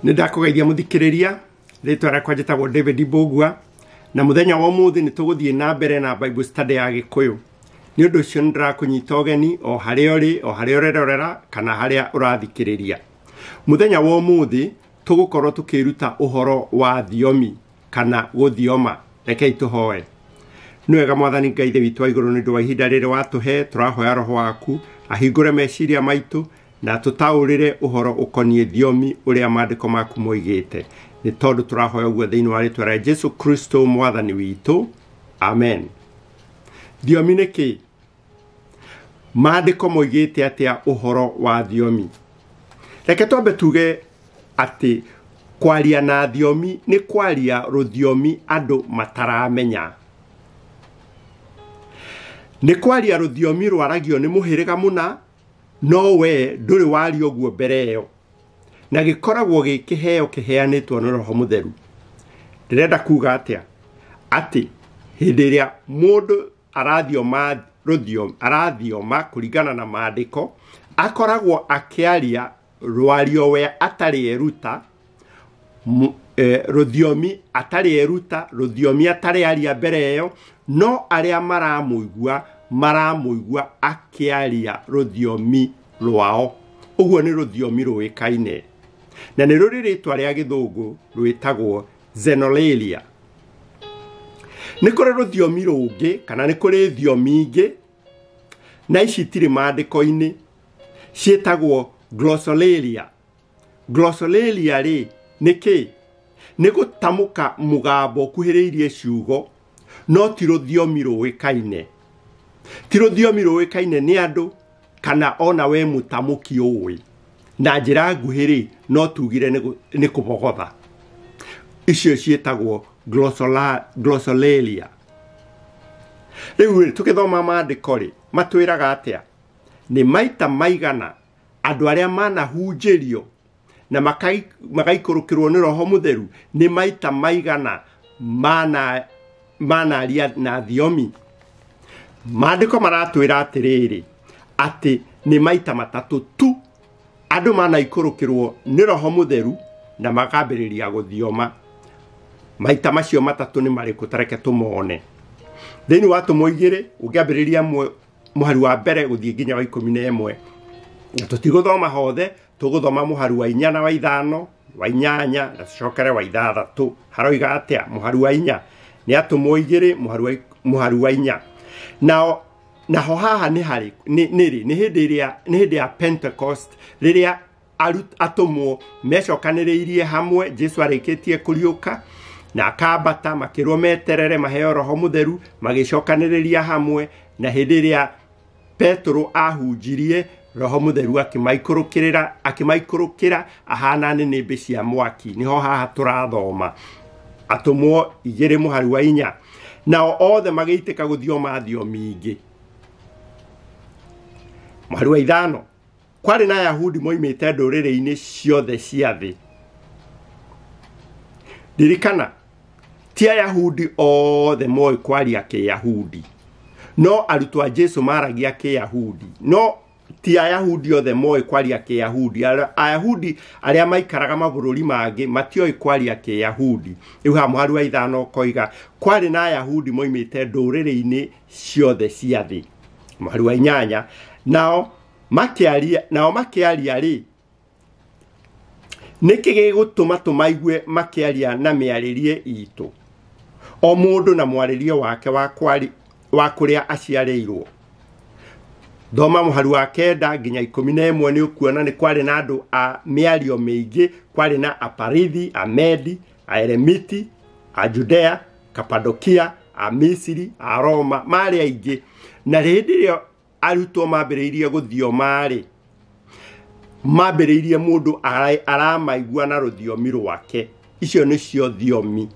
Nĩ ndakũgeithia mũthikĩrĩria, rĩtwa rĩakwa njĩtagwo David Mbũgua, na mũthenya wa ũmũthĩ nĩ tũgũthiĩ na mbere na Bible study ya Gĩkũyũ. Nĩ ũndũ ũcio nĩ ndĩrakũnyita ũgeni o harĩa ũrĩ, o harĩa ũrerorera kana harĩa ũrathikĩrĩria. Mũthenya wa ũmũthĩ tũgũkorwo tũkĩruta ũhoro wa thiomi kana gũthioma. Rekei tũhoe. Nĩ wega Mwathani Ngai Ithe witũ wa igũrũ nĩ ũndũ wa ihinda rĩrĩ watũhe, tũrahoya Roho waku ahingũre meciria maitũ na tũtaũrĩre ũhoro ũkoniĩ thiomi ũrĩa maandĩko maku moigĩte. Nĩ tondũ tũrahoya ũguo thĩinĩ wa rĩtwa rĩa Jesu Kristo Mwathani witũ. Amen. Thiomi nĩ kĩĩ? Maandĩko moigĩte atĩa ũhoro wa thiomi? Reke twambe tuge atĩ kwaria na thiomi nĩ kwaria rũthiomi andũ mataramenya. Nĩ kwaria rũthiomi rwaragio nĩ mũhĩrĩga mũna, no we ndũrĩ waria ũguo mbere ĩyo, na gĩkoragwo gĩ kĩheo kĩheanĩtwo nĩ Roho Mũtheru. Ndĩrenda kuga atĩa? Atĩ hĩndĩ ĩrĩa mũndũ arathioma rũthiomi, arathioma kũringana na maandĩko, akoragwo akĩaria rwario we atarĩ eruta, rũthiomi atarĩ eruta, rũthiomi atarĩ aria mbere ĩyo, no arĩa maramũigua maramũigua akĩaria rũthiomi rwao. Ũguo nĩ rũthiomi rũĩkaine, na nĩ rũrĩ rĩtwa rĩa gĩthũngũ rwĩtagwo xenolalia. Nĩ kũrĩ rũthiomi rũngĩ kana nĩ kũrĩ thiomi ingĩ, na ici itirĩ maandĩko-inĩ, ciĩtagwo glossolalia. Glossolalia rĩ nĩ kĩ? Nĩ gũtamũka mũgambo ũkuhĩrĩirie ciugo, no ti rũthiomi rũĩkaine. Ti rũthiomi rũĩkaine nĩ andũ kana ona we mũtamũki ũĩ. Na njĩra nguhĩ rĩ, no tugire nĩ kũbogotha. Icio ciĩtagwo glossolalia. Rĩu rĩ, tũgĩthoma maandĩko rĩ, matwĩraga atĩa? Nĩ maita maigana andũ arĩa manahunjĩrio na magaikũrũkĩrwo nĩ Roho Mũtheru, nĩ maita maigana manaria na thiomi. Maandĩko maratwĩra atĩrĩrĩ, atĩ nĩ maita matatũ tu andũ manaikũrũkĩrwo nĩ Roho Mũtheru na makambĩrĩria gũthioma. Maita macio matatũ nĩ marĩkũ? Ta reke tũmone. Thĩinĩ wa Atũmwo igĩrĩ, ũngĩambĩrĩria mũhari wa mbere gũthiĩ nginya wa 11, na tũtigũthoma hothe, tũgũthoma mũhari wa 4 na wa 5, wa 8, na tũcokere wa 6. Haroiga atĩa? Mũhari wa 4 nĩ Atũmwo igĩrĩ, mũhari wa 4. Nao naho haha nĩ harĩ, nĩ, nĩ rĩ, nĩ hĩndĩ ĩrĩa, nĩ hĩndĩ ya Pentecost, rĩrĩa atũmwo mecokanĩrĩirie hamwe, Jesu arĩkĩtie kũriũka na akambata, makĩrwo meterere maheo Roho Mũtheru, magĩcokanĩrĩria hamwe, na hĩndĩ ĩrĩa Petero ahunjirie, Roho Mũtheru akĩmaikũrũkĩra ahana nĩnĩmbĩ cia mwaki. Nĩho haha tũrathoma Atũmwo igĩrĩ mũhari wa 4. Nao othe magĩitĩka gũthioma thiomi ingĩ. Mũhari wa 5, kwarĩ na Ayahudi moimĩte ndũrĩrĩ-inĩ ciothe cia thĩ. Ririkana, ti Ayahudi othe moĩ kwaria Kĩyahudi, no arutwo a Jesu maragia Kĩyahudi, no ti Ayahudi othe moĩ kwaria Kĩyahudi. Ayahudi arĩa maikaraga mabũrũri mangĩ matioĩ kwaria Kĩyahudi. Rĩu haha mũhari wa 5 ũkoiga kwarĩ na Ayahudi moimĩte ndũrĩrĩ-inĩ ciothe cia thĩ. Mũhari wa 8, nao makĩaria rĩ, nĩkĩ gĩgũtũma tũmaigue makĩaria na mĩarĩrie itũ, o mũndũ na mwarĩrie wake wa kũrĩa aciarĩirwo? Thoma mũhari wa 9 nginya 11 nĩ ũkuona nĩ kwarĩ na andũ a mĩario mĩingĩ, kwarĩ na Aparithi, Amedi, Aeremiti, a Judea, Kapadokia, a Misiri, a Roma, marĩ aingĩ. Na hĩndĩ ĩrĩa arutwo mambĩrĩirie gũthioma rĩ, mambĩrĩirie mũndũ aramaigua na rũthiomi rwake. Icio nĩcio thiomi.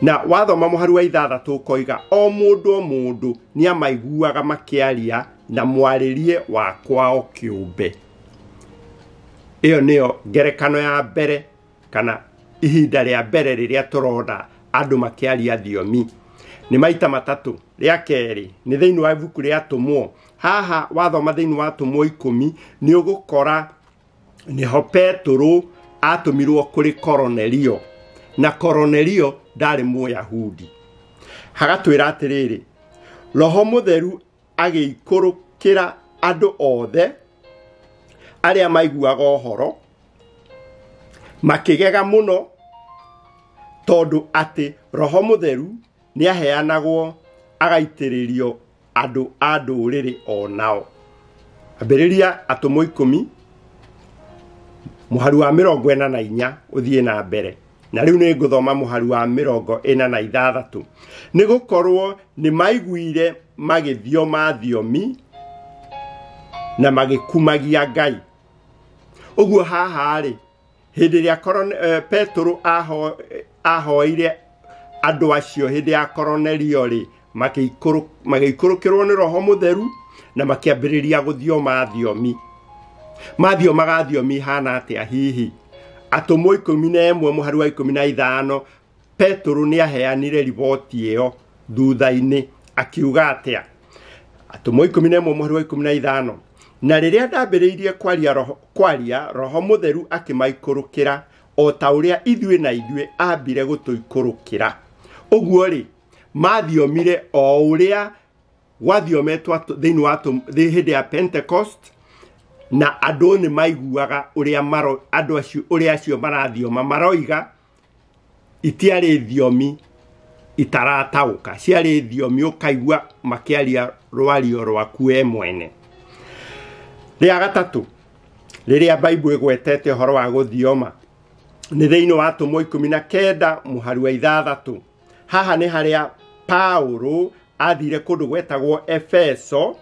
Na wathoma mũhari wa 6 ũkoiga o mũndũ o mũndũ nĩamaiguaga makĩaria na mwarĩrie wa kwao kĩũmbe. Ĩyo nĩyo ngerekano ya mbere kana ihinda rĩa mbere rĩrĩa tũrona andũ makĩaria thiomi. Nĩ maita matatũ. Rĩa kerĩ nĩ thĩinĩ wa ibuku rĩa Atũmwo. Haha wathoma thĩinĩ wa Atũmwo 10 nĩ ũgũkora nĩho Petero atũmirwo kũrĩ Koronelio, na Koronelio ndarĩ Mũyahudi. Hagatwĩra atĩrĩrĩ, Roho Mũtheru agĩikũrũkĩra andũ othe arĩa maiguaga ũhoro, makĩgega mũno tondũ atĩ Roho Mũtheru nĩaheanagwo agaitĩrĩrio andũ a ndũrĩrĩ o nao. Ambĩrĩria atũmwo 10 mũhari wa 44 ũthiĩ na mbere. Na rĩu nĩ ngũthoma mũhari wa 46. Nĩ gũkorwo nĩ maiguire magĩthioma thiomi na magĩkumagia Ngai. Ũguo haha rĩ, hĩndĩ ĩrĩa Petero ahoire andũ acio hĩndĩ ya Koronelio rĩ, magĩikũrũkĩrwo nĩ Roho Mũtheru na makĩambĩrĩria gũthioma thiomi. Mathiomaga thiomi hana atĩa hihi? Atũmwo 11 mũhari wa 15, Petero nĩaheanire riboti ĩyo thutha-inĩ akiuga atĩa? Atũmwo 11 mũhari wa 15, na rĩrĩa ndambĩrĩirie kwaria Roho Mũtheru akĩmaikũrũkĩra o ta ũrĩa ithuĩ na ithuĩ ambire gũtũikũrũkĩra. Ũguo rĩ, mathiomire o ũrĩa gwathiometwo thĩinĩ wa hĩndĩ ya Pentecost, na andũ nĩ maiguaga ũrĩa andũ acio ũrĩa acio marathioma maroiga. Itiarĩ thiomi itarataũka, ciarĩ thiomi ũkaigua makĩaria rwario rwaku we mwene. Rĩa gatatũ rĩrĩa Bible ĩgwetete ũhoro wa gũthioma nĩ thĩinĩ wa Atũmwo 19 mũhari wa 6. Haha nĩ harĩa Paulo athire kũndũ gwetagwo Efeso,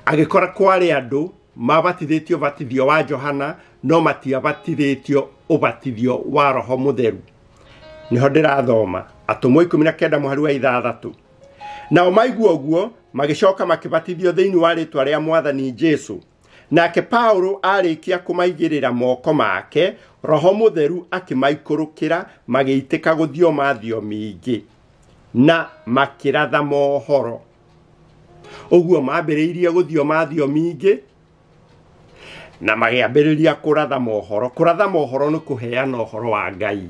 agĩkora kwarĩ andũ mabatithĩtio ũbatithio wa Johana no matiabatithĩtio ũbatithio wa Roho Mũtheru. Nĩho ndĩrathoma Atũmwo 19 mũhari wa 6. Nao maigua ũguo magĩcoka makĩbatithio thĩinĩ wa rĩĩtwa rĩa Mwathani Jesu. Nake Paulo arĩkia kũmaigĩrĩra moko make, Roho Mũtheru akĩmaikũrũkĩra, magĩitĩka gũthioma thiomi ingĩ na makĩratha mohoro. Ũguo mambĩrĩirie gũthioma thiomi ingĩ na magĩambĩrĩria kũratha mohoro. Kũratha mohoro nĩ kũheana ũhoro wa Ngai.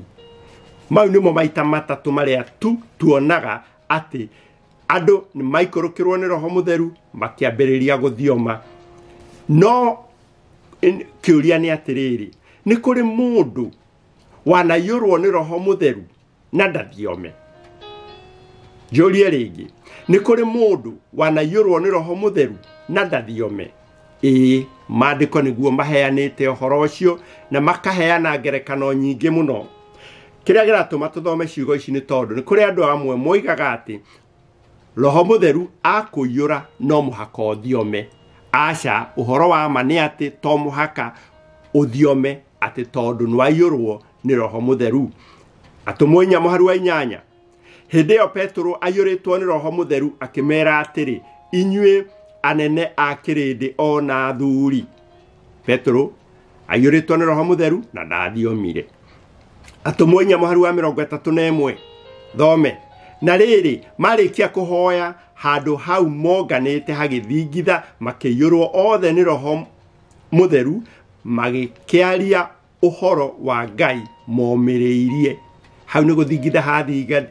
Mau nĩmo maita matatũ marĩa tu tuonaga atĩ andũ nĩ maikũrũkĩrwo nĩ Roho Mũtheru makĩambĩrĩria gũthioma. No kĩũria nĩ atĩrĩrĩ, nĩ kũrĩ mũndũ wanaiyũrwo nĩ Roho Mũtheru na ndathiome? Njũrie rĩngĩ, nĩ kũrĩ mũndũ wanaiyũrwo nĩ Roho Mũtheru na ndathiome? Ĩĩ, maandĩko nĩguo maheanĩte ũhoro ũcio na makaheana ngerekano nyingĩ mũno. Kĩrĩa kĩratũma tũthome ciugo ici nĩ tondũ nĩ kũrĩ andũ amwe moigaga atĩ Roho Mũtheru akũiyũra no mũhaka ũthiome. Aca, ũhoro wa ma nĩ atĩ to mũhaka ũthiome atĩ tondũ nĩwaiyũrwo nĩ Roho Mũtheru. Atũmwo 4 mũhari wa 8, hĩndĩ ĩyo Petero aiyũrĩtwo nĩ Roho Mũtheru akĩmera atĩrĩ, inyuĩ anene a kĩrĩndĩ o na athuri. Petero aiyũrĩtwo nĩ Roho Mũtheru na ndathiomire. Atũmwo 4 mũhari wa 31, thome. Na rĩrĩ, marĩkia kũhoya handũ hau monganĩte hagĩthingitha, makĩiyũrwo othe nĩ Roho Mũtheru, magĩkĩaria ũhoro wa Ngai momĩrĩirie. Hau nĩ gũthingitha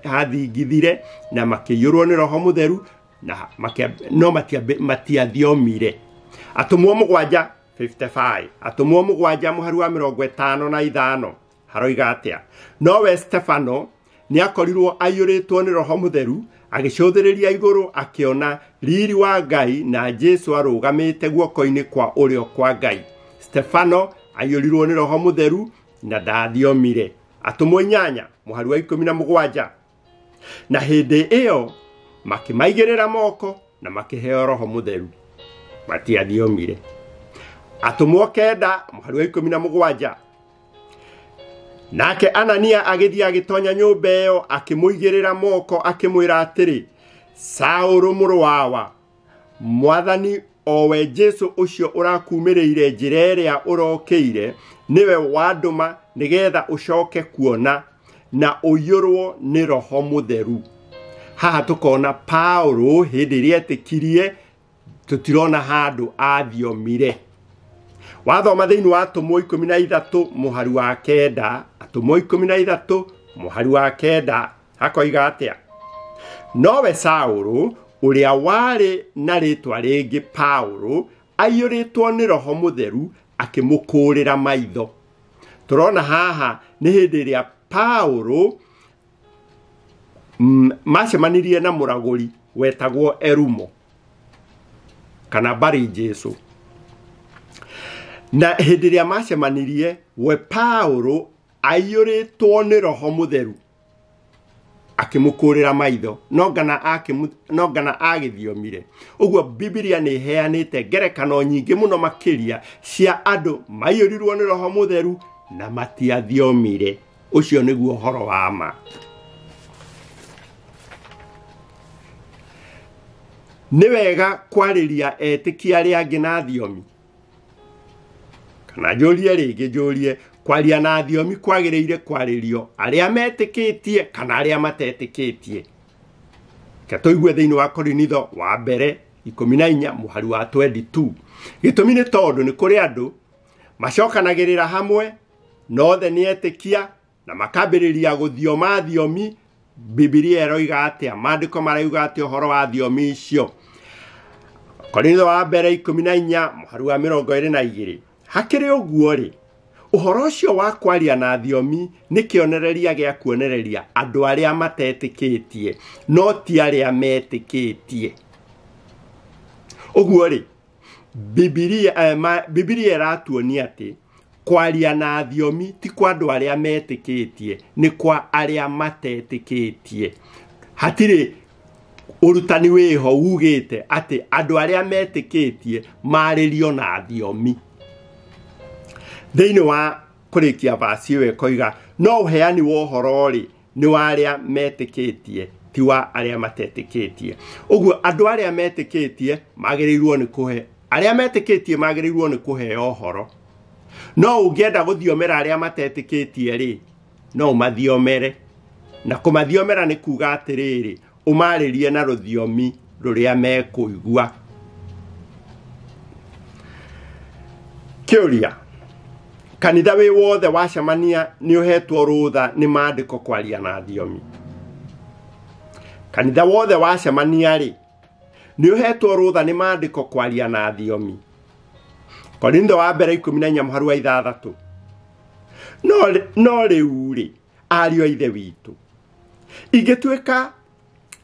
hathingithire na makĩiyũrwo nĩ Roho Mũtheru na no matiathiomire. Atũmwo 7 55, Atũmwo 7 mũhari wa 55 haroiga atĩa? Nowe Stefano nĩakorirwo aiyũrĩtwo nĩ Roho Mũtheru, agĩcũthĩrĩria igũrũ akĩona riri wa Ngai na Jesu arũgamĩte guoko-inĩ kwa ũrĩo kwa Ngai. Stefano aiyũrirwo nĩ Roho Mũtheru na ndathiomire. Atũmwo 8 mũhari wa 17, na hĩndĩ ĩyo makĩmaigĩrĩra moko na makĩheo Roho Mũtheru, matiathiomire. Atũmwo 9 mũhari wa 17, nake Anania agĩthiĩ agĩtonya nyũmba ĩyo akĩmũigĩrĩra moko akĩmwĩra atĩrĩ, Saũlũ mũrũ wawa, Mwathani owe Jesu ũcio ũrakumĩrĩire njĩra ĩrĩa ũrokĩire nĩwe wandũma nĩgetha ũcoke kuona na ũiyũrwo nĩ Roho Mũtheru. Haha tũkona Paulo hĩndĩ ĩrĩa etĩkirie tũtirona handũ athiomire. Wathoma thĩinĩ wa Atũmwo 13 mũhari wa 9, Atũmwo 13 mũhari wa 9 hakoiga atĩa? Nowe Saũlũ ũrĩa warĩ na rĩtwa rĩngĩ Paũlũ aiyũrĩtwo nĩ Roho Mũtheru akĩmũkũũrĩra maitho. Tũrona haha nĩ hĩndĩ ĩrĩa Paũlũ macemanirie na mũragũri wetagwo Erumo kana Bari Jesu. Na hĩndĩ ĩrĩa macemanirie, we Paũlũ aiyũrĩtwo nĩ Roho Mũtheru akĩmũkũũrĩra maitho, no ngana agĩthiomire. Ũguo Bibilia nĩ ĩheanĩte ngerekano nyingĩ mũno makĩria cia andũ maiyũrirwo nĩ Roho Mũtheru na matiathiomire. Ũcio nĩguo ũhoro wa ma. Nĩ wega kwarĩria etĩkia arĩa angĩ na thiomi? Kana njũrie rĩngĩ, njũrie, kwaria na thiomi kwagĩrĩire kwarĩrio arĩa metĩkĩtie kana arĩa matetĩkĩtie? Reke tũigue thĩinĩ wa Korinitho wa mbere 14 mũhari wa 22. Gĩtũmi nĩ tondũ nĩ kũrĩ andũ macokanagĩrĩra hamwe na othe nĩ etĩkia na makambĩrĩria gũthioma thiomi. Bibilia ĩroiga atĩa? Maandĩko marauga atĩa ũhoro wa thiomi icio? Korinitho wa mbere 14 mũhari wa 22. Hakĩrĩ ũguo rĩ, ũhoro ũcio wa kwaria na thiomi nĩ kĩonereria gĩa kuonereria andũ arĩa matetĩkĩtie, no ti arĩa metĩkĩtie. Ũguo rĩ, Bibilia ĩratuonia atĩ kwaria na thiomi ti kwa andũ arĩa metĩkĩtie, nĩ kwa arĩa matetĩkĩtie. Hatirĩ ũrutani wĩho ugĩte atĩ andũ arĩa metĩkĩtie marĩrio na thiomi. Thĩinĩ wa kũrĩkia vasi ĩyo ĩkoiga, no ũheani wa ũhoro rĩ nĩ wa arĩa metĩkĩtie, ti wa arĩa matetĩkĩtie. Ũguo andũ arĩa metĩkĩtie magĩrĩirwo nĩ kũhe, arĩa metĩkĩtie magĩrĩirwo nĩ kũheo ũhoro. No ũngĩenda gũthiomera arĩa matetĩkĩtie rĩ, no ũmathiomere. Na kũmathiomera nĩ kuga atĩrĩrĩ, ũmarĩrie na rũthiomi rũrĩa mekũigua. Kĩũria, kanitha wĩ wothe wacemania nĩ ũhetwo rũtha nĩ maandĩko kwaria na thiomi? Kanitha wothe wacemania rĩ, nĩ ũhetwo rũtha nĩ maandĩko kwaria na thiomi? Korintho wa mbere 14 mũhari wa 6. No rĩu rĩ, ariũ a Ithe witũ, ingĩtuĩka,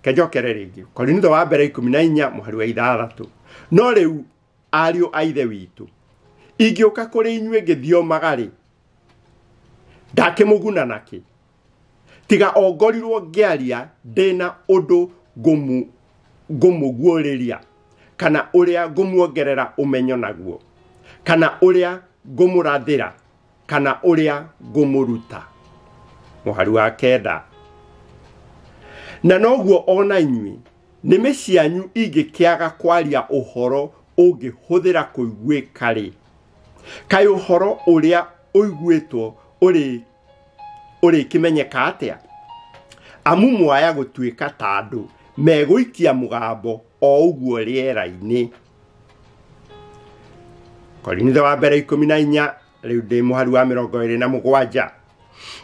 kenjokere rĩngĩ, Korintho wa mbere 14 mũhari wa 6. No rĩu ariũ a Ithe witũ, ingĩũka kũrĩ inyuĩ ngĩthiomaga rĩ, ndakĩmũguna nakĩ? Tiga o ngorirwo ngĩaria ndĩna ũndũ ngũmũguũrĩria, kana ũrĩa ngũmuongerera ũmenyo naguo, kana ũrĩa ngũmũrathĩra, kana ũrĩa ngũmũruta. Mũhari wa 9. Na noguo ona inyuĩ nĩmĩ cianyu ingĩkĩaga kwaria ũhoro ũngĩhũthĩra kũiguĩka rĩ, kaĩ ũhoro ũrĩa ũiguĩtwo ũrĩkĩmenyeka atĩa? Amu mwaya gũtuĩka ta andũ megũikia mũgambo o ũguo rĩera-inĩ. Korintho wa mbere 14 rĩu ndĩ mũhari wa 27.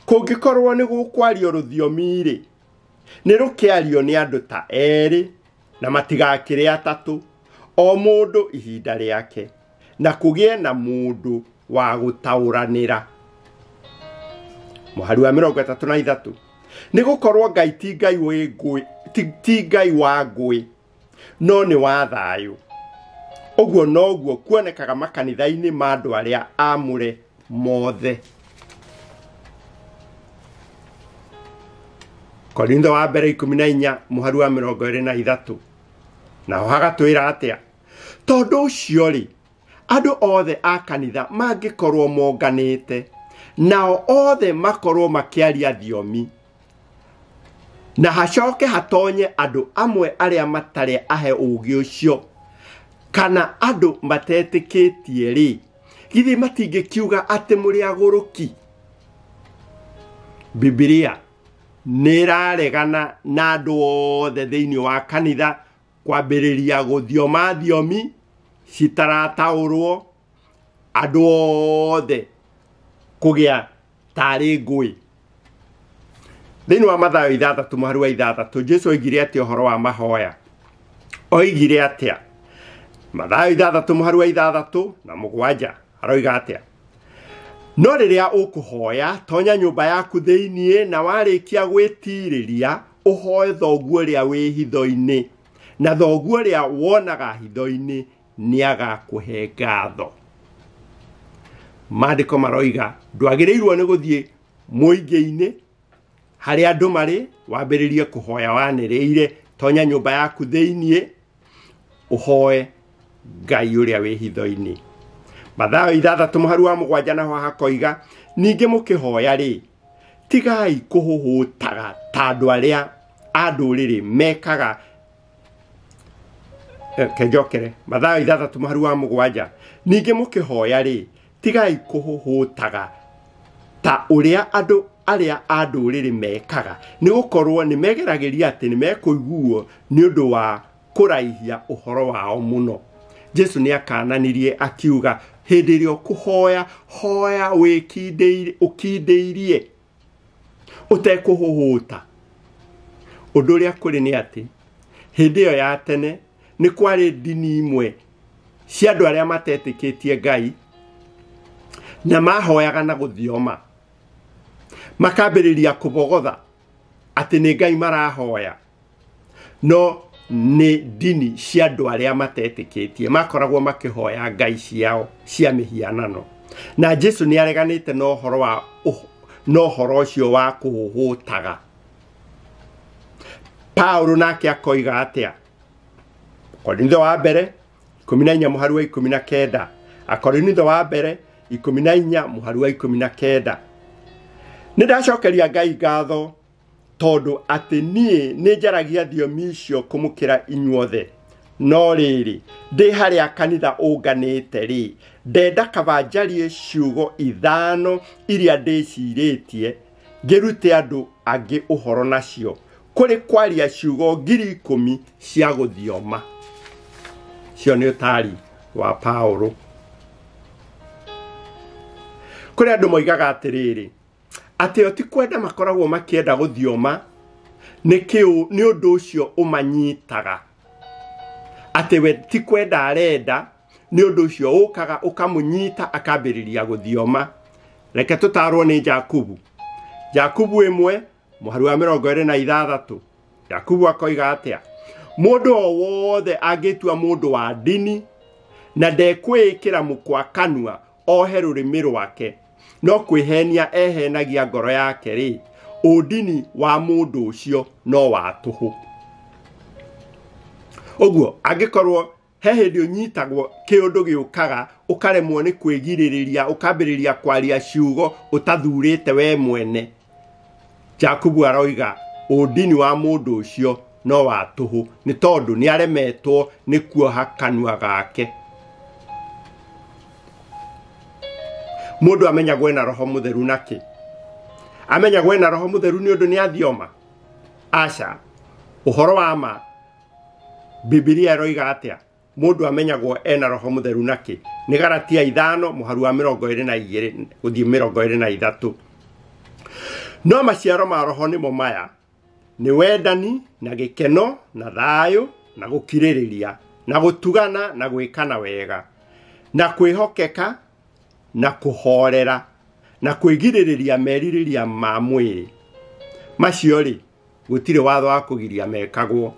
Kũngĩkorwo nĩ gũkwario rũthiomi rĩ, nĩ rũkĩario nĩ andũ ta erĩ na matigakĩrĩ atatũ, o mũndũ ihinda rĩake, na kũgĩe na mũndũ wa gũtaũranĩra. Mũhari wa 33. Nĩ gũkorwo Ngai ti Ngai wĩ ngũĩ, ti Ngai wa ngũĩ, no nĩ wa thayũ. Ũguo noguo kuonekaga makanitha-inĩ ma andũ arĩa aamũre mothe. Korintho wa mbere 14 mũhari wa 23. Naho hagatwĩra atĩa? Tondũ ũcio rĩ, andũ othe a kanitha mangĩkorwo monganĩte, nao othe makorwo makĩaria thiomi, na hacoke hatonye andũ amwe arĩa matarĩ ahe ũũgĩ ũcio, kana andũ matetĩkĩtie rĩ, githĩ matingĩkiuga atĩ mũrĩ agũrũki? Bibilia nĩ ĩraregana na andũ othe thĩinĩ wa kanitha kwambĩrĩria gũthioma thiomi citarataũrwo, Andũ othe kũgĩa tarĩ ngũĩ. Thĩinĩ wa Mathayo 6:6 Jesu oigire atĩa ũhoro wa mahoya? Oigire atĩa? Mathayo 6:6 na 7 aroiga atĩa? No rĩrĩa ũkũhoya, tonya nyũmba yaku thĩinĩ, na warĩkia gwĩtirĩria ũhoe thoguo ũrĩa wĩ hitho-inĩ, na thoguo ũrĩa wonaga hitho-inĩ nĩagakũhe ngatho. Maandĩko maroiga ndwagĩrĩirwo nĩ gũthiĩ mũingĩ-inĩ harĩa andũ marĩ, wambĩrĩrie kũhoya wanĩrĩire. Tonya nyũmba yaku thĩinĩ ũhoe Ngai ũrĩa wĩ hitho-inĩ. Mathayo 6:7 naho hakoiga, ningĩ mũkĩhoya rĩ, tigai kũhũhũtaga ta andũ arĩa a ndũrĩrĩ mekaga. Kenjokere Mathayo 6:7, ningĩ mũkĩhoya rĩ, tigai kũhũhũtaga ta ũrĩa andũ arĩa a ndũrĩrĩ mekaga, nĩ gũkorwo nĩ megeragĩria atĩ nĩ mekũiguo nĩ ũndũ wa kũraihia ũhoro wao mũno. Jesu nĩ akananirie akiuga, hĩndĩ ĩrĩa ũkũhoya, hoya ũkindĩirie ũtekũhũhũta. Ũndũ ũrĩa kũrĩ nĩ atĩ hĩndĩ ĩyo ya tene nĩ kwarĩ ndini imwe cia andũ arĩa matetĩkĩtie Ngai na mahoyaga na gũthioma, makambĩrĩria kũbogotha atĩ nĩ Ngai marahoya, no nĩ ndini cia andũ arĩa matetĩkĩtie, makoragwo makĩhoya ngai ciao cia mĩhianano. Na Jesu nĩ areganĩte na ũhoro wa na ũhoro ũcio wa kũhũhũtaga. Paulo nake akoiga atĩa? Korintho wa mbere 14:19. Akorintho wa mbere 14:19. Nĩ ndacokeria Ngai ngatho tondũ atĩ niĩ nĩ njaragia thiomi icio kũmũkĩra inyuothe, no rĩrĩ, ndĩ harĩa kanitha ũnganĩte rĩ, ndenda kaba njarie ciugo 5 iria ndĩcirĩtie ngĩrute andũ angĩ ũhoro nacio, kũrĩ kwaria ciugo 10,000 cia gũthioma. Cio nĩ ũtari wa Paulo. Kũrĩ andũ moigaga atĩrĩrĩ, atĩ o ti kwenda makoragwo makĩenda gũthioma, nĩ ũndũ ũcio ũmanyitaga. Atĩ we ti kwenda arenda, nĩ ũndũ ũcio ũkaga ũkamũnyita akambĩrĩria gũthioma. Reke tũtarwo nĩ Jakubu. Jakubu 1:26. Jakubu akoiga atĩa? Mũndũ o wothe angĩtua mũndũ wa ndini na ndekwĩĩkĩra mũkwa kanua ohe rũrĩmĩ rwake, no kwĩhenia ehenagia ngoro yake rĩ, ũndini wa mũndũ ũcio no wa tũhũ. Ũguo angĩkorwo he hĩndĩ ũnyitagwo kĩũndũ gĩũkaga ũkaremwo nĩ kwĩgirĩrĩria, ũkambĩrĩria kwaria ciugo ũtathurĩte we mwene, Jakubu aroiga ũndini wa mũndũ ũcio no wa tũhũ, nĩ tondũ nĩ aremetwo nĩ kuoha kanua gake. Mũndũ amenyagwo ena Roho Mũtheru nakĩ? Amenyagwo ena Roho Mũtheru nĩ ũndũ nĩ athioma? Aca. Ũhoro wa ma, Bibilia ĩroiga atĩa? Mũndũ amenyagwo ena Roho Mũtheru nakĩ? Nĩ Galatia 5:22 gũthiĩ 23. No maciaro ma Roho nĩmo maya: nĩ wendani na gĩkeno na thayũ na gũkirĩrĩria na gũtugana na gwĩkana wega na kwĩhokeka na kũhorera na kwĩgirĩrĩria merirĩria ma mwĩrĩ. Macio rĩ, gũtirĩ watho wa kũgiria mekagwo.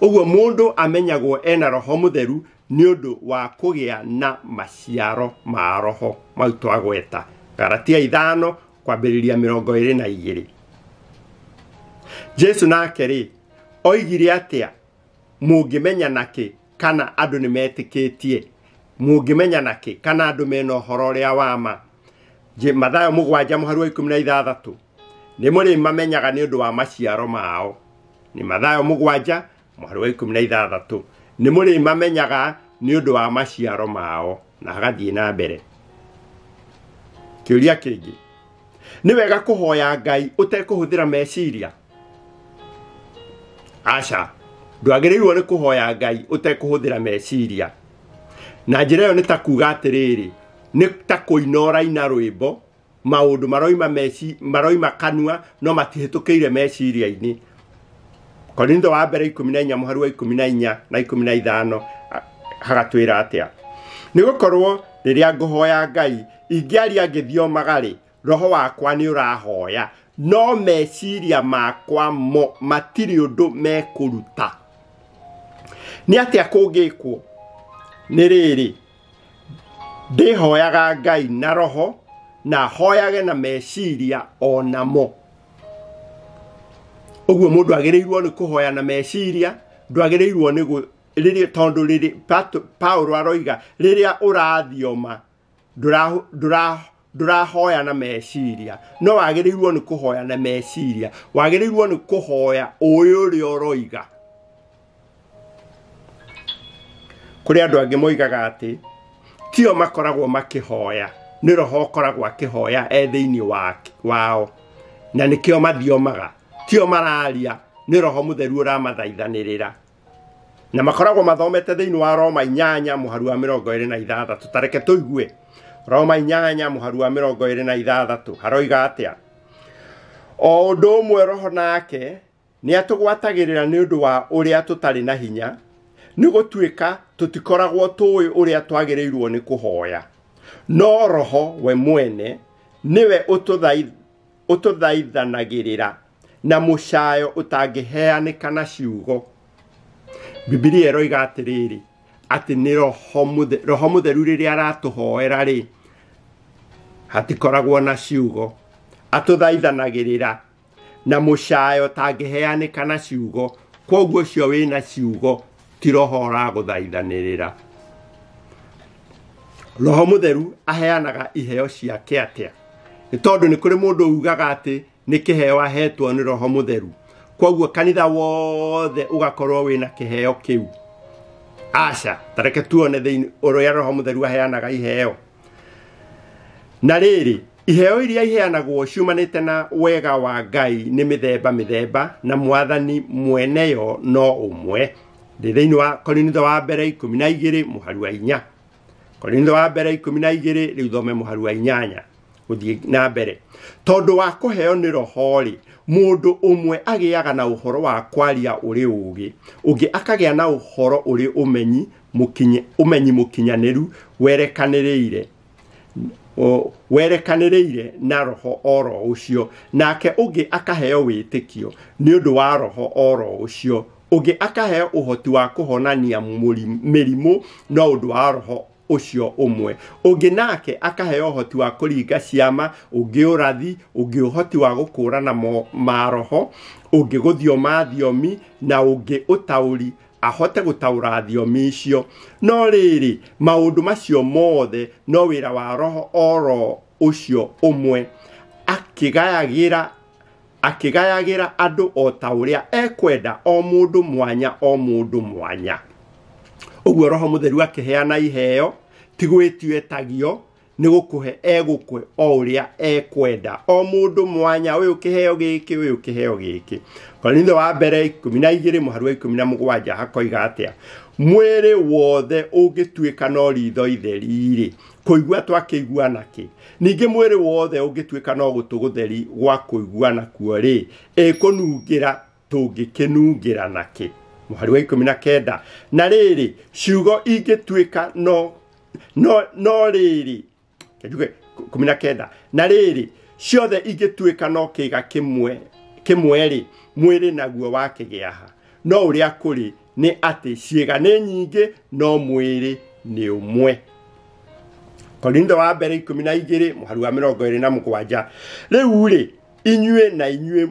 Ũguo mũndũ amenyagwo ena Roho Mũtheru nĩ ũndũ wa kũgĩa na maciaro ma Roho mau twagweta. Galatia 5:22. Jesu nake rĩ, oigire atĩa? Mũngĩmenya nakĩ kana andũ nĩ metĩkĩtie? Mũngĩmenya nakĩ kana andũ mena ũhoro ũrĩa wa ma? Mathayo 7:16. Nĩ mũrĩ mamenyaga nĩ ũndũ wa maciaro mao. Nĩ Mathayo 7:16. Nĩ mũrĩ mamenyaga nĩ ũndũ wa maciaro mao. Na agathiĩ na mbere. Kĩũria kĩngĩ, nĩ wega kũhoya Ngai ũtekũhũthĩra meciria? Aca, ndwagĩrĩirwo nĩ kũhoya Ngai ũtekũhũthĩra meciria. Na njĩra ĩyo nĩ ta kuga atĩrĩrĩ, Nĩ ta kũina ũraina rwĩmbo, maũndũ maroima maroima kanua no matihĩtũkĩire meciria-inĩ. Korintho wa mbere 14 mũhari wa 14 na 15 hagatwĩra atĩa? Nĩ gũkorwo rĩrĩa ngũhoya Ngai ingĩaria ngĩthiomaga rĩ, roho wakwa nĩ ũrahoya, no meciria makwa mo matirĩ ũndũ mekũruta. Nĩ atĩa kũngĩkwo? Nĩ rĩrĩ, ndĩhoyaga Ngai na roho na hoyage na meciria o namo. Ũguo mũndũ agĩrĩirwo nĩ kũhoya na meciria, ndwagĩrĩirwo nĩ rĩrĩa, tondũ rĩrĩ Paulo aroiga rĩrĩa ũrathioma ndũrahoya na meciria, no wagĩrĩirwo nĩ kũhoya na meciria, wagĩrĩirwo nĩ kũhoya ũĩ ũrĩa ũroiga. Kũrĩ andũ angĩ moigaga atĩ tio makoragwo makĩhoya, nĩ roho ũkoragwo akĩhoya e thĩinĩ wao, na nĩkĩo mathiomaga, tio mararia, nĩ roho mũtheru ũramathaithanĩrĩra. Na makoragwo mathomete thĩinĩ wa Roma 8 mũhari wa 26. Tareke tũigue Roma 8 mũhari wa 26 haroiga atĩa? O ũndũ ũmwe roho nake nĩ atũgwatagĩrĩra nĩ ũndũ wa ũrĩa tũtarĩ na hinya, nĩ gũtuĩka tũtikoragwo tũĩ ũrĩa twagĩrĩirwo nĩ kũhoya, no roho we mwene nĩwe ũtũthaithanagĩrĩra na mũcayo ũtangĩheanĩka na ciugo. Bibilia ĩroiga atĩrĩrĩ, atĩ nĩ roho mũtheru rĩrĩa aratũhoera rĩ, hatikoragwo na ciugo, atũthaithanagĩrĩra na mũcayo ũtangĩheanĩka na ciugo. Kwoguo ũcio wĩna ciugo ti roho ũragũthaithanĩrĩra. Roho mũtheru aheanaga iheo ciake atĩa? Nĩ tondũ nĩ kũrĩ mũndũ ugaga atĩ nĩ kĩheo ahetwo nĩ roho mũtheru, kwoguo kanitha wothe ũgakorwo wĩna kĩheo kĩu. Aca, tareke tuone thĩinĩ ũrĩa roho mũtheru aheanaga iheo. Na rĩrĩ, iheo iria iheanagwo ciumanĩte na wega wa Ngai nĩ mĩthemba mĩthemba, na mwathani mweneyo no ũmwe. Ndĩ thĩinĩ wa Korintho wa mbere 12 mũhari wa 4. Korintho wa mbere 12 rĩu thome mũhari wa 8 gũthiĩ na mbere. Tondũ wa kũheo nĩ roho rĩ, mũndũ ũmwe agĩaga na ũhoro wa kwaria ũrĩ ũũgĩ, ũngĩ akagĩa na ũhoro ũrĩ ũmenyi mũkinyanĩru werekanĩrĩire na roho oro ũcio, nake ũngĩ akaheo wĩtĩkio nĩ ũndũ wa roho oro ũcio, ũngĩ akaheo ũhoti wa kũhonania mĩrimũ no ũndũ wa roho ũcio ũmwe, ũngĩ nake akaheo ũhoti wa kũringa ciama, ũngĩ ũrathi, ũngĩ ũhoti wa gũkũũrana maroho, ũngĩ gũthioma thiomi, na ũngĩ ũtaũri ahote gũtaũra thiomi icio. No rĩrĩ, maũndũ macio mothe no wĩra wa roho oro ũcio ũmwe, akĩgayagĩra andũ o ta ũrĩa ekwenda, o mũndũ mwanya o mũndũ mwanya. Ũguo roho mũtheru akĩheana iheo ti gwĩtio etagio, nĩ gũkũhe egũkũhe o ũrĩa ekwenda, o mũndũ mwanya, ũyũ kĩheo gĩkĩ, ũyũ kĩheo gĩkĩ. Korintho wa mbere 12 mũhari wa 17 hakoiga atĩa? Mwĩrĩ wothe ũngĩtuĩka no ritho itheri-rĩ, kũigua twakĩigua nakĩ? Ningĩ mwĩrĩ wothe ũngĩtuĩka no gũtũ gũtheri gwa kũigua nakuo rĩ, ĩkũnungĩra tũngĩkĩnungĩra nakĩ? Mũhari wa 19 na rĩrĩ, ciugo ingĩtuĩka no rĩrĩ, njuge 19 na rĩrĩ, ciothe ingĩtuĩka no kĩĩga kĩmwe rĩ, mwĩrĩ naguo wakĩgĩa ha? No ũrĩa kũrĩ nĩ atĩ ciĩga nĩ nyingĩ, no mwĩrĩ nĩ ũmwe. Korintho wa mbere 12 mũhari wa 27. Rĩu rĩ, inyuĩ na inyuĩ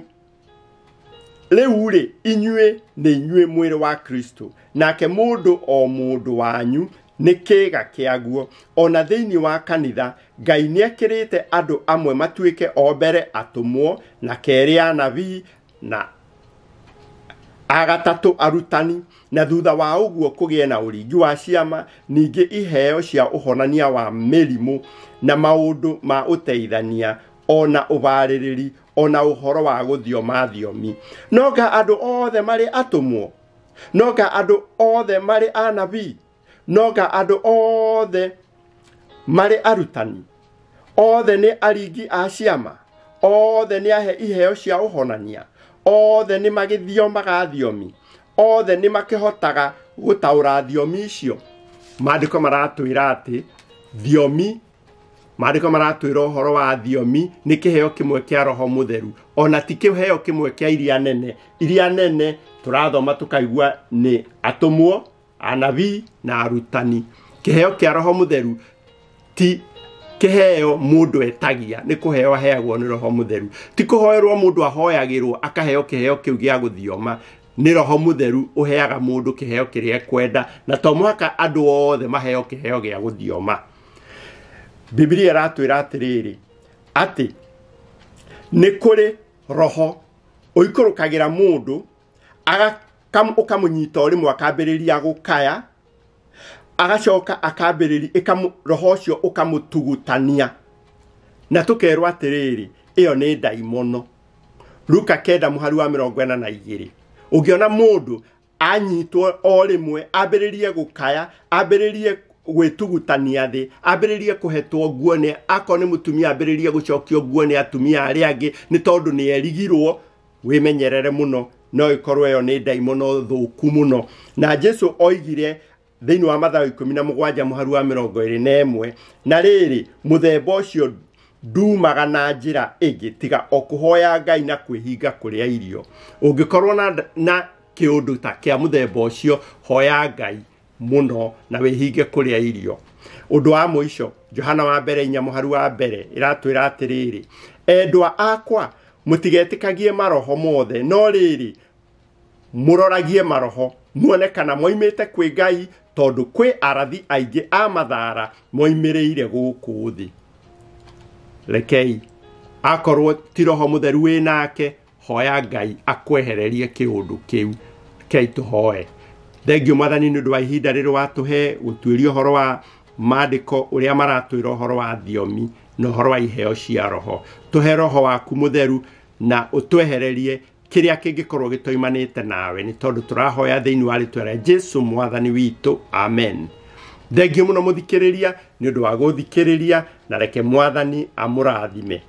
rĩu rĩ, inyuĩ nĩ inyuĩ mwĩrĩ wa Kristo, nake mũndũ o mũndũ wanyu nĩ kĩĩga kĩaguo. Ona thĩinĩ wa kanitha Ngai nĩekĩrĩte andũ amwe matuĩke o mbere atũmwo, na kerĩ anabii, na agatatũ arutani, na thutha wa ũguo kũgĩe na ũringi wa ciama, ningĩ iheo cia ũhonania wa mĩrimũ, na maũndũ ma ũteithania, ona ũbarĩrĩri, ona ũhoro wa gũthioma thiomi. Noga andũ othe marĩ atũmwo, noga andũ othe marĩ anabii, noga andũ othe marĩ arutani? Othe nĩ aringi a ciama? Othe nĩ ahe iheo cia ũhonania? Othe nĩ magĩthiomaga thiomi? Othe nĩ makĩhotaga gũtaũra thiomi icio? Maandĩko maratwĩra atĩ thiomi, maandĩko maratwĩra ũhoro wa thiomi nĩ kĩheo kĩmwe kĩa roho mũtheru, ona ti kĩheo kĩmwe kĩa iria nene. Iria nene tũrathoma tũkaigua nĩ atũmwo, anabii na arutani. Kĩheo kĩa roho mũtheru ti kĩheo mũndũ etagia, nĩ kũheo aheagwo nĩ roho mũtheru. Ti kũhoerwo mũndũ ahoyagĩrwo akaheo kĩheo kĩu gĩa gũthioma. Nĩ roho mũtheru ũheaga mũndũ kĩheo kĩrĩa ekwenda, na to mũhaka andũ othe maheo kĩheo gĩa gũthioma. Biblia ĩratwĩra atĩrĩrĩ, atĩ nĩ kũrĩ roho ũikũrũkagĩra mũndũ, ũkamũnyita o rĩmwe akambĩrĩria gũkaya, agacoka akambĩrĩria, roho ũcio ũkamũtugutania. Na tũkerwo atĩrĩrĩ, ĩyo nĩ ndaimono. Luka 9 mũhari wa 42. Ũngĩona mũndũ anyitwo o rĩmwe ambĩrĩrie gũkaya, ambĩrĩrie gwĩtugutania thĩ, ambĩrĩrie kũhetwo nguo nĩ, akorwo nĩ mũtumia ambĩrĩrie gũcokio nguo nĩ atumia arĩa angĩ nĩ tondũ nĩ erigirwo, wĩmenyerere mũno, no ĩkorwo ĩyo nĩ ndaimono thũku mũno. Na Jesu oigire thĩinĩ wa Mathayo 17 mũhari wa 21, na rĩrĩ, mũthemba ũcio ndumaga na njĩra ĩngĩ tiga o kũhoya Ngai na kwĩhinga kũrĩa irio. Ũngĩkorwo na kĩũndũ ta kĩa mũthemba ũcio, hoya Ngai mũno na wĩhinge kũrĩa irio. Ũndũ wa mũico, Johana wa mbere 4 mũhari wa mbere ĩratwĩra atĩrĩrĩ, endwa akwa, mũtigetĩkagie maroho mothe, no rĩrĩ, mũroragie maroho muone kana moimĩte kwĩ Ngai, tondũ kwĩ arathi aingĩ a mathara moimĩrĩire gũkũ thĩ. Rekei akorwo ti roho mũtheru wĩ nake, hoya Ngai akwehererie kĩũndũ kĩu. Rekei tũhoe. Thengiũ Mwathani nĩ ũndũ wa ihinda rĩrĩ watũhe gũtuĩria ũhoro wa maandĩko ũrĩa maratwĩra ũhoro wa thiomi na ũhoro wa iheo cia roho. Tũhe roho waku mũtheru na ũtwehererie kĩrĩa kĩngĩkorwo gĩtoimanĩte nawe, nĩ tondũ tũrahoya thĩinĩ wa rĩtwa rĩa Jesu Mwathani witũ, amen. Thengiũ mũno mũthikĩrĩria nĩ ũndũ wa gũthikĩrĩria, na reke Mwathani amũrathime.